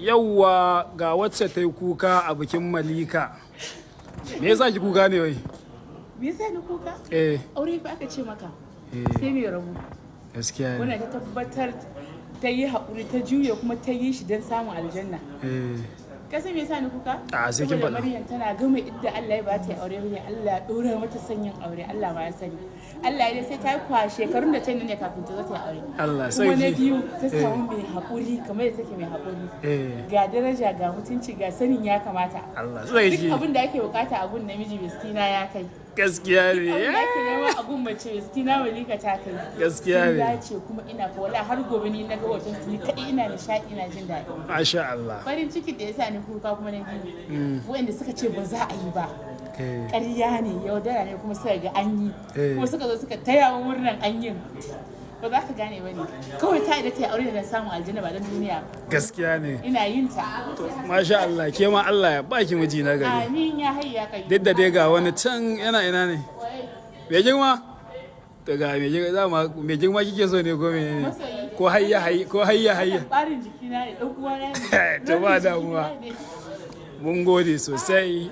Yauwa, ga wacce ta yi kuka a bikin Malika. Me yasa ki kuka ne wai? Me yasa ni kuka? Eh. Aure fa aka ce maka. Sai mai rabo. Gaskiya ne. Wannan ta tabbatar ta yi haƙuri, ta juya, kuma ta yi shi don samun aljanna. Ka san me yasa ni kuka? A, sai kin Saboda faɗa. Maryam tana gama idda, Allah ya ba ta aure ne, Allah ya ɗora mata sanyin aure, Allah ma ya sani. Allah ya sai ta yi kwa shekarun da ta yi ne kafin ta zo ta yi aure. Allah Kuma na sarki. biyu, ta samu mai haƙuri kamar yadda take mai haƙuri. Ga daraja, ga mutunci, ga sanin ya kamata. Allah Duk sarki. abin da ake bukata a gun namiji, bestie na ya kai. Gaskiya ne. Abin da ake nema a gun mace, bestie na Malika ta kai. Gaskiya Sun ne. dace, kuma ina ko wala har gobe ni na ga hoton su, ni kaɗai ina nishaɗi, ina jin daɗi. Masha Allah. Farin ciki da ya sa ni kuka kuma na biyu, waɗanda suka ce ba za a yi ba, ƙarya ne, yaudara ne, kuma suka ga an yi, kuma suka zo suka taya mu murnan an yin, ba za ka gane ba ne. Kawai ta ida ta yi aure da samun aljanna, ba don duniya ba. Gaskiya ne. Ina yin ta. Masha Allah, ke ma Allah ya baki miji na gari. Amin ya hayya kai. Duk da dai ga wani can yana ina ne? Mai girma? To ga mai girma, dama mai girma kike so ne ko menene? Masoyi. Ko hayya hayya, ko hayya hayya. Barin jikina ne, ɗan uwana ne. To ba Rabin damuwa. jikina ne. Mun gode sosai.